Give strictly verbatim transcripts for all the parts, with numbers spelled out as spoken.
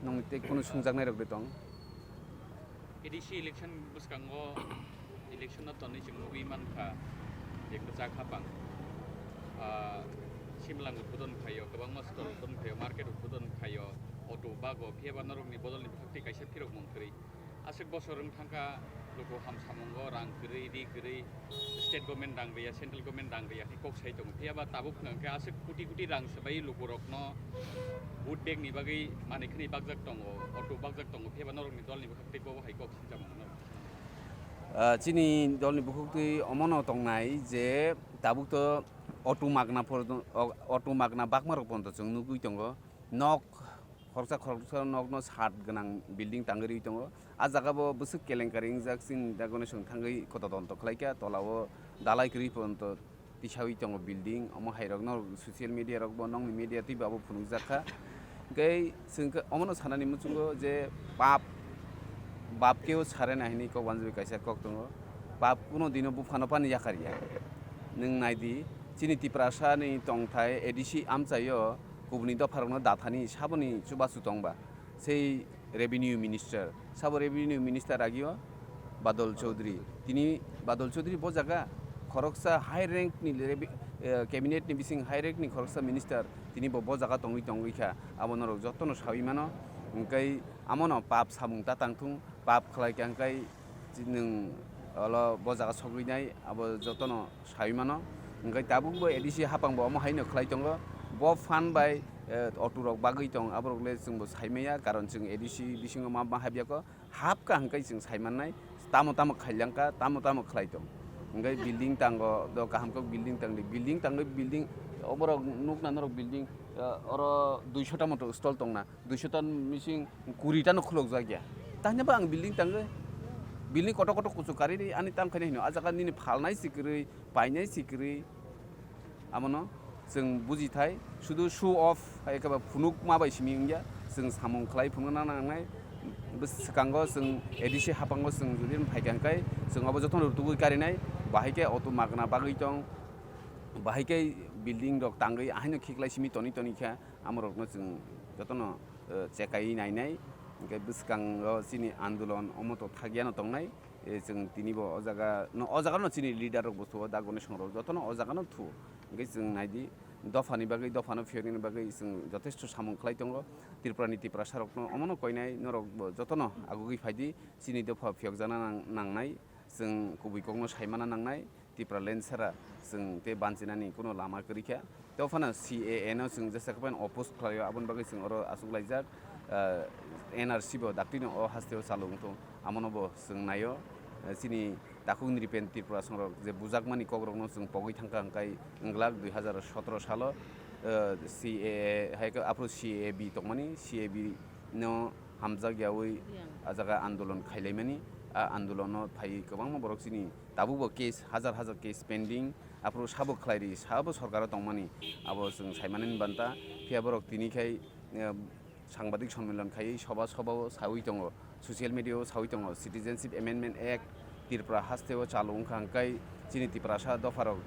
Nwng tei kunu sungjaknairok de tong? A D C election bwskango election no tonwi chwng nugwi mankha je kwchak hapang, ah, simlang udbodon khaio, kwbangma stall udbodon khaio, market udbodon khaio, auto bago, phiyaba norokni bodolni bwkhak tei kaisa phirokmung kwrwi. Aswk bosor wng thangkha, luku ham samungo rang kwrwi, ri kwrwi, state government rang riya, central government rang riya, hwnwi kok sai tongo. Phiyaba tabuk hwnkha hwnkhe aswk koti koti rang swbai lukurokno vote bag ni bagwi manwi khwnwi bakjak tongo, auto bakjak tongo, phiyaba norokni dolni bwkhak tei bobo hai kok sinchamo hwnwi. Ah, chini dolni bwkhak twi omono tongnai je tabuk to auto magna por-, auto magna bakmarok pono chwng nugwi tongo. Nok khoroksa khoroksa nokno sat gwnang building tangwi rwi tongo. A jaga bo bwswk kelenkari wngjak chini dagoni chwng thangwi koto tonto khlaikha, tola o dalai kwrwi pono tisawi tongo building. Omo hai rokno social media rok bo nokni media twi bo abo phunukjak kha. Hwnkhe chwng khe omono sanani muchungo je pap, bap keo sare nai hwnwi kok wanjagwi kaisa kok tongo. Pap kuno dino buphano phano yakarya. Nwng naidi, chini Tiprasa ni tongthai A D C amchaio kubuni dopharokno dathani saboni chubachu tongba. Sei revenue minister, sabo revenue minister agio Badal Chaudhary. Tini Badal Chaudhary bo jaga khoroksa high rank ni revi-, eh, cabinet ni bising high rank ni khoroksa minister, tini bo, bo jaga tongwi tongwi kha. Abo norok jotono sawi mano. Hwnkhe amono pap samung ta tangthung, pap khlai kha hwnkhe nwng olo bo jaga sogwi nai, abo jotono sawi mano. Hwnkhe tabuk bo A D C hapang bo omo haino khlai tongo. Bo phan bai, eh, auto rok bagwi tong, aborok le chwng bo sai maya, karon chwng A D C bisingo ma, ma habya kho. Hap kha hwnkhe chwng sai mannai, tamo tamo khailang kha, tamo tamo khlai tong. Hwnkhe building tango, do kaham khe building tangdi, building tangwi building, oborok nukna norok building, eh, oro duisho ta moto stall tongna, duisho ta mising kuri ta no khulukjak ya. Tanya ba ang building tangwi, building kotor kotor kuchuk karwi ani tam khaina hino, a jaga nini phalnai si kwrwi, painai si kwrwi. Amono chwng bujithai, sudu show off hai khe ba phunukma bai simi wngya, chwng samung khlai phunukna nangnai. Bwskango chwng A D C hapango chwng jodi phai kha hwnkhe, chwng abo jotono rwtugwi karinai, bahai khe auto magna bagwi tong, bahai khe building rok tangwi ahaino khiklai simi toni toni kha, amorokno chwng jotono, eh, chekai nainai. Hwnkhe bwskango chini andolon omo to thakyano tongnai. E, chwng tini bo o jaga no, o jaga no chini leader rok bo thuo, da Ganesh rok joto no o jaga no thuo. Hwnkhe chwng nai di, dopha ni bagwi, dopha no phiyok nani bagwi chwng jotesto samung khlai tongo. Tripura ni Tiprasa rok no omo no koinai, norok bo joto no agugwi phai di, chini dopha phiyok jana nang-, nangnai. Chwng kubui kok no sai mana nangnai, Tipraland sara chwng tei banchinani kuno lama kwrwi kha. Tei phano C A A no chwng jesa khe phano oppose khlaio, aboni bagwi chwng oro achuk laijak, ah, N R C bo daktino o hasteo chalok wngthung, amono bo chwng naio. Ah, chini takhuk nripen Tripura songrok je bujakmani kokrokno chwng pogwi thangkha hwnkhe wng glak dui hazar sotoro salo, ah, C A A hai khe aphuru C A B tongmani, C A B no hamjak yaui ah jaga andolon khailaimani. A andolono phai kwbangma borok chini tabukbo case, hazar hazar case pending, aphuru sabo khlairi, sabo sorkaro tongmani, abo chwng saimanani banta. Phiya borok tini khai, eh, sangbadik sonmilan khaiwi soba sobao saui tongo, social media-o saui tongo, Citizenship Amendment Act Tripura hasteo chalu wngkha, hwnkhe chini Tiprasa dopharok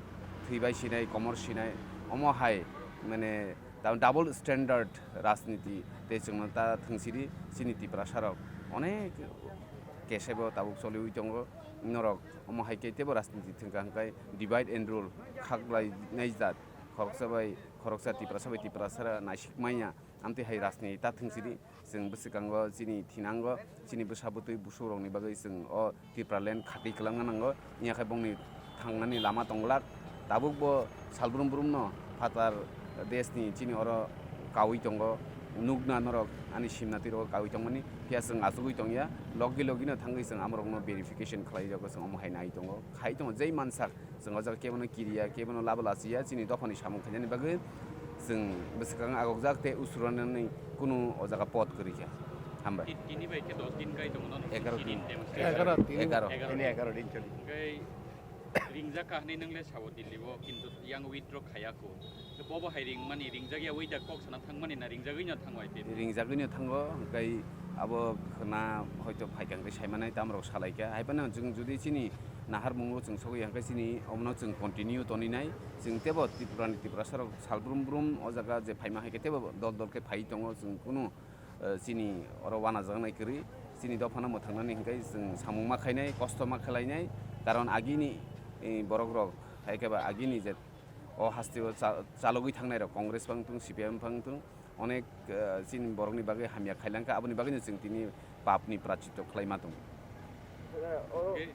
thwibai sinai, komor sinai, omo hai, mane, ta double standard rajniti tei chwngno ta thwngsiri chini Tiprasarok onek kesebo tabuk choliwi tongo. Norok omo hai khe teibo rajniti thwngkha hwnkhe divide and rule, khaklai nai jat, khoroksa bai khoroksa, Tiprasa bai Tiprasa naisik manya, amtwi hai rajniti ta thwngsiri. Chwng bwswkango chini thinango, chini bwsa bwtwi busukrokni bagwi chwng o Tipraland khatwi kwlangna nango, wngya khe bongni thangnani lama tong glak. Tabukbo sal brum brumno phatar deshni chini oro kaui tongo, nukna norok ani simna twirogo kaui tongmani, phiya chwng achugwi tongya, logi logino thangwi chwng amorokno verification khlai jago, chwng omo hai nai tongo, khai tongo jei mansak. Chwng o jaga kebono kiriya, kebono labo lachiya, chini dophani samung khainani bagwi chwng bwswkang agokjak tei usuranani kunu o jaga pot kwrwi kha. Hambai. Ti-, tini bai khe dos din kai tongo, nono Egaroh sini din. Dem se Egaroh din. Egaroh. Egaroh Tini din. Egaroh din choli. Kai ringjak kha hwnwi nwngle sao Delhi o, kintu yang withdraw khaya kho. Bobo hai ringmani, ringjak ya wida kok sana thangmani na ringjagwi no thangwai te. Ringjagwi no thango, hwnkhe abo khna hoito phaikha hwnkhe saimanai tamrok salaikha. Hai phano chwng jodi chini naharmungo chwng sogwi hwnkhe chini omono chwng continue toninai. Chwng teibo Tripurani Tiprasarok sal brum brum o jaga je phaima hai khe teibo dol dol khe phai tongo, chwng kunu eh, chini oro wanajaknai kwrwi, chini dophano mwthangnani hwnkhe chwng samung ma khainai, kosto ma khlainai, karon agini, eh, borokrok, hai khe ba agini je o hasteo cha-, chalogwi thangnairok, Congress phang thung, C P I M phang thung, onek, eh, chini borokni bagwi hamya khailangkha, aboni bagwino chwng tini papni prachitto khlaima tongo. Oro Hwnkhe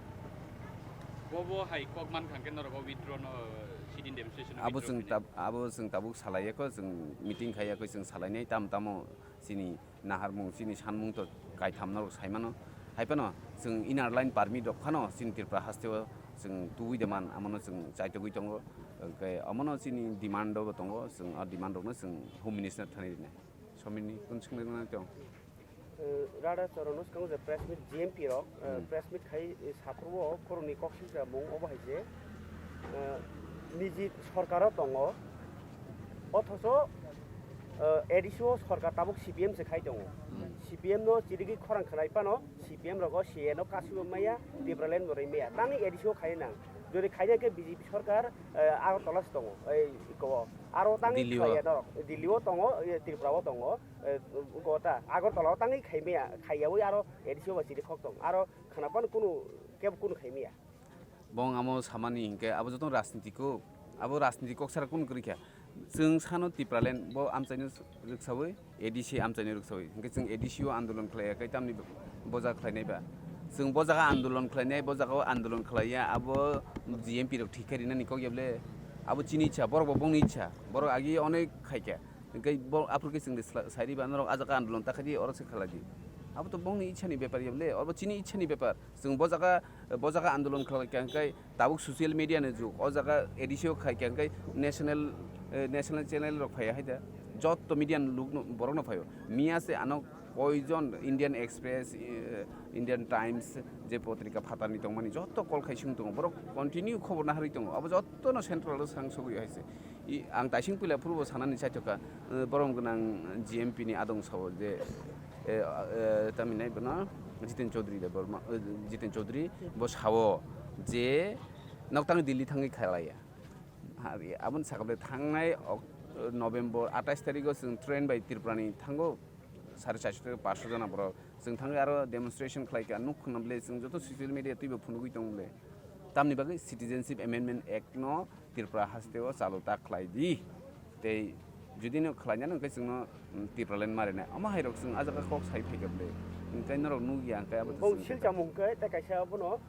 bobo hai kok mankha hwnkhe norok o withdraw no, eh, sit-in demonstration no Abo withdraw chwng khainai. Tab-, abo chwng tabuk salaiya kho, chwng meeting khaiya kho, chwng salainai tam tamo chini naharmung, chini sanmung to kaitham norok saimano. Hai phano chwng inner line permit rok phano chini Tripura hasteo chwng tubui de man, amono chwng chaitogwi tongo. Hwnkhe amono chini demand bo tongo, chwng a demand rokno chwng Home Minister thani rinai. Somini kun swngna tong. Eh, Radha Charan no swkango je press meet G M P rok, eh, Hmm. press meet khai, eh, saphuru o khoroknwi kok singsa mung obo hai je, eh, niji sorkar o tongo, othocho, eh, A D C o sorkar tabuk C P M se khai tongo. Hmm. C P M no chirigwi khorang khnai phano C P M rogo C A no kasui maya, Tipraland bo rwi maya. Tangwi A D C o khai nang. Jodi khai nang khe B J P sorkar, eh, Agartala se tongo, ei iko o. Aro tangwi Delhi o. Khlaiya norok. Delhi o tongo, eh, Tripura o tongo. Eh, gota Agartala o tangwi khai maya, khaiyawi aro A D C o ba chiri khok tong, aro khana phano kunu kebo kunu khai maya. Bong amo samani hinkhe abo joto rajniti kok, abo rajniti kok sara kunu kwrwi kha. Chwng sano Tipraland bo amchaino rwksawi, A D C amchaino rwksawi. Hinkhe chwng A D C o andolon khlaiya khe tamni boja khlainai ba? Chwng bo jaga andolon khlainai, bo jaga o andolon khlaiya, abo G M P rok thik khe rinani kok ya bole? Abo chini ichha, borok bo bongni ichha, borok agi onek khaikha. Hwnkhe bo aphuru khe chwngde sla-, sairi ba norok ah jaga andolon ta khaidi, oro se khlai di. Abo to bongni ichhani bepar ya bole, abo chini ichhani bepar. Chwng bo jaga, bo jaga andolon khlai kha hwnkhe tabuk social media ni jug. O jaga A D C o khai kha hwnkhe national, eh, national channel rok phaiya hai da. Jotto media ni luk no, borok no phaio. Miya se ano koijon Indian Express, eh, Indian Times je potrika phatarni tongmani jotto call khai sung tongo. Borok continue khobor naharwi tongo. Abo jotto no central o sang sogwi hai se. I, ang taising puila phuru bo sanani chaithokha, eh, borom gwnang G M P ni adong sao je, eh, eh, tamhinai bono Jiten Chaudhary de Borma, eh, Jiten Chaudhary bo sao je noktang Delhi thangwi khalaiya. Hari aboni sakha bwlai thangnai ok-, November atais tarikh o chwng train bai Tripura ni thango. Sare charso theke paanch sho jona borok. Chwng thangwi aro demonstration khlai kha, nuk khna bwle chwng joto social media twibo phunugwi tong bwle. Tamni bagwi Citizenship Amendment Act no Tripura hasteo chalu ta khlai di. Tei jodi no khlai nani hwnkhe chwngno, mm, Tipraland marinai. Omo hai rok chwng ah jaga kok sai phai kha bwle. Hwnkhe norok nuk ya hwnkhe abo to Bong chwng silchamo hwnkhe tei kaisa abono,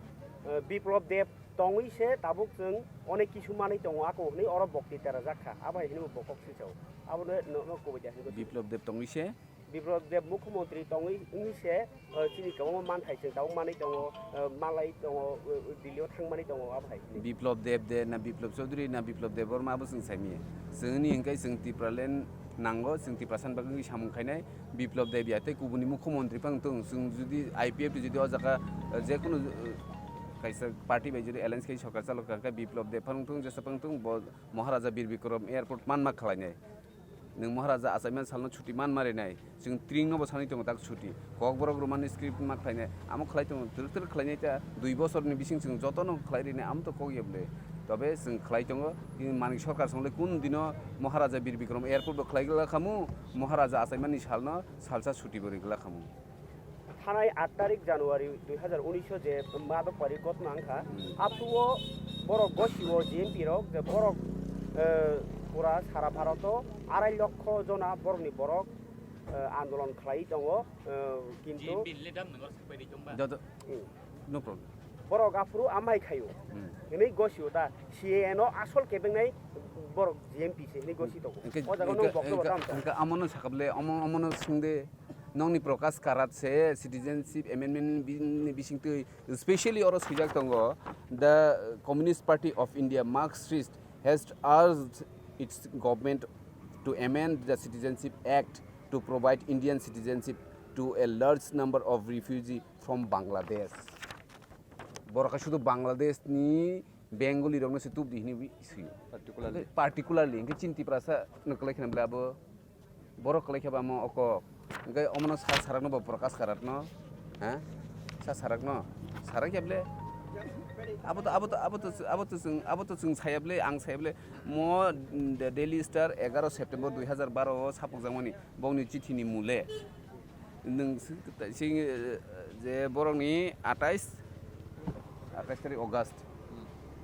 eh, Biplab Deb tongwi se tabuk chwng onek kisu manwi tongo ako hwnwi oro bokti terajak kha. Abo hai hwnwi bo kok silchao. Abono no, no kubui de hwnwi Biplab Deb tongwi se? Biplab Deb mukhyamantri tongwi wngwi se, eh, chini kwbangma manthai chwng tabuk manwi tongo, eh, malai tongo, eh, Delhi o thangmani tongo, abo hai. Biplab Deb de na Biplab Chaudhary na Biplab Debbarma abo chwng saimanya. Chwngni hwnkhe chwng Tipraland nango, chwng Tiprasani bagwi samung khainai. Biplab Deb ya tei kubuni mukhyamantri phang tong, chwng jodi I P F T jodi o jaga, eh, jekunu, eh, kaisa party bai jodi alliance khai sorkar chalok kha, hwnkhe Biplab Deb phang tong, jesa phang tong, bo Maharaja Bir Bikram Airport manma khlainai. Nwng Maharaja achaimani salno chuti man marinai. Chwng tringno bo sanwi tongo tak chuti. Kokborok rwmani script ma khlainai. Amo khlai tongo, twrwk twrwk khlainai ta dui bosorni bising chwng jotono khlai rinai, amo to kok ya bwle. Tobe chwng khlai tongo, tini Manik Sarkar songole kun dino Maharaja Bir Bikram Airport bo khlai glak khamu, Maharaja achaimani salno salsa chuti bo ri glak khamu. Thanai aat tarik January dui hazar unis o je madok pari ghotna wngkha, Hmm. Aphuru o borok gosio G M P rok je borok, eh, pura sara Bharat o arai lokho jona borokni borok, eh, andolon khlai tongo, eh, kintu G M P ni le dam nangor sakpai ri tongba. Joto, Hmm. No problem. Borok aphuru amhai khaio. Hmm. Hinwi gosio ta C A A no asol kebengnai borok G M P se hinwi gosi tongo. Hwnkhe, O jaga hwnkhe, nwng bokno hwnkhe, bwtang ta. Hwnkhe amono sakable, omo, omono swngde. Nokni Prakash Karat se Citizenship Amendment ni bi-, ni bisingtwi specially oro swijak tongo, "The Communist Party of India, Marxist, has urged its government to amend the Citizenship Act to provide Indian citizenship to a large number of refugee from Bangladesh." Borok khe sudu Bangladesh ni Bengali rokno se tubdi hinwi swi. Particularly. Particularly, hwnkhe chini Tiprasa no kwlai kheno bwle abo. Borok kwlai khe ba mo oko. Hwnkhe omono sa sarakno bo Prakash Karatno. Ha? Sa sarakno. Sarak ya bwle. Abo to, abo to, abo to, abo to chwng, abo to chwng saya bwle, ang saya bwle. Mo, mm, The Daily Star egaro September dui hazar baro o sapukjakmani bongni chithini mule. Nwng sing, sing, eh, je borokni atais, atais tarik August,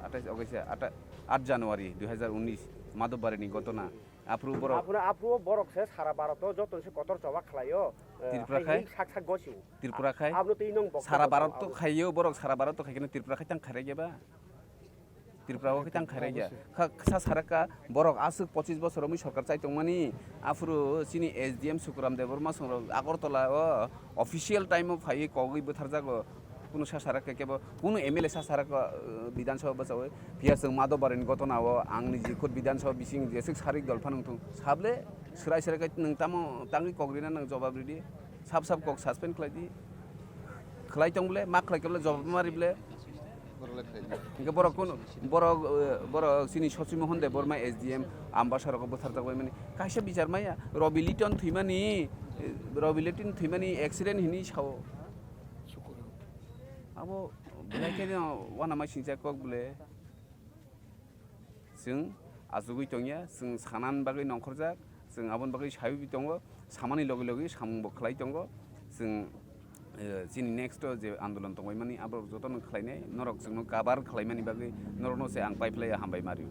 atais August, ata-, aat January dui hazar unis, Madhobbarini gotona. Aphuru borok Aphuru, aphuru borok se sara Bharat o joto se kotor choba khlaio. Eh, Tripura hai khai? Hai sak sak gosio. Tripura khai? Abno twi nong bokto Sara bokto Bharat to abo. Khaio, borok sara Bharat to khaikhe Tripura khai tang khairege ba? Tripura o khe tang khairege. Kha, sa saraka borok aswk pochis bosor romwi sorkar chai tongmani. Aphuru chini S D M Sukuram Debbarma songrok Agartala o official time o phaiwi kogwi bwtharjago. Kunu sa sarak khe kebo, kunu M L A sa sarak, uh, Bidhan Sabha bachawi. Phiya chwng Madhobbarini gotona o ang niji khud Bidhan Sabha bising jeswk sarik dol phano wngthung. Sable, swrai swrai khe nwng tamo tangwi kok rina nwng jobab ridi. Sab sab kok suspend khlai di. Khlai tong bole, ma khlai khe bole jobab ma ri bole. Borok le khlai di. Hingke borok kunu, borok, uh, borok chini Sochi Mohon Debbarma S D M Ambasa rogo bwtharjak bai mani. Kaisa bichar maya, Robi Liton thwimani, uh, Robi Liton thwimani accident hinwi sao. Abo belai khe no uanama singjak kok bole. Chwng achugwi tongya, chwng sanani bagwi nongkhorjak, chwng aboni bagwi saiwi tongo, samani logi logi samung bo khlai tongo. Chwng, eh, chini next o je andolon tongbaimani aborok jotono khlainai, norok chwngno kabar khlaimani bagwi norokno se ang paiphlai hambai ma rio.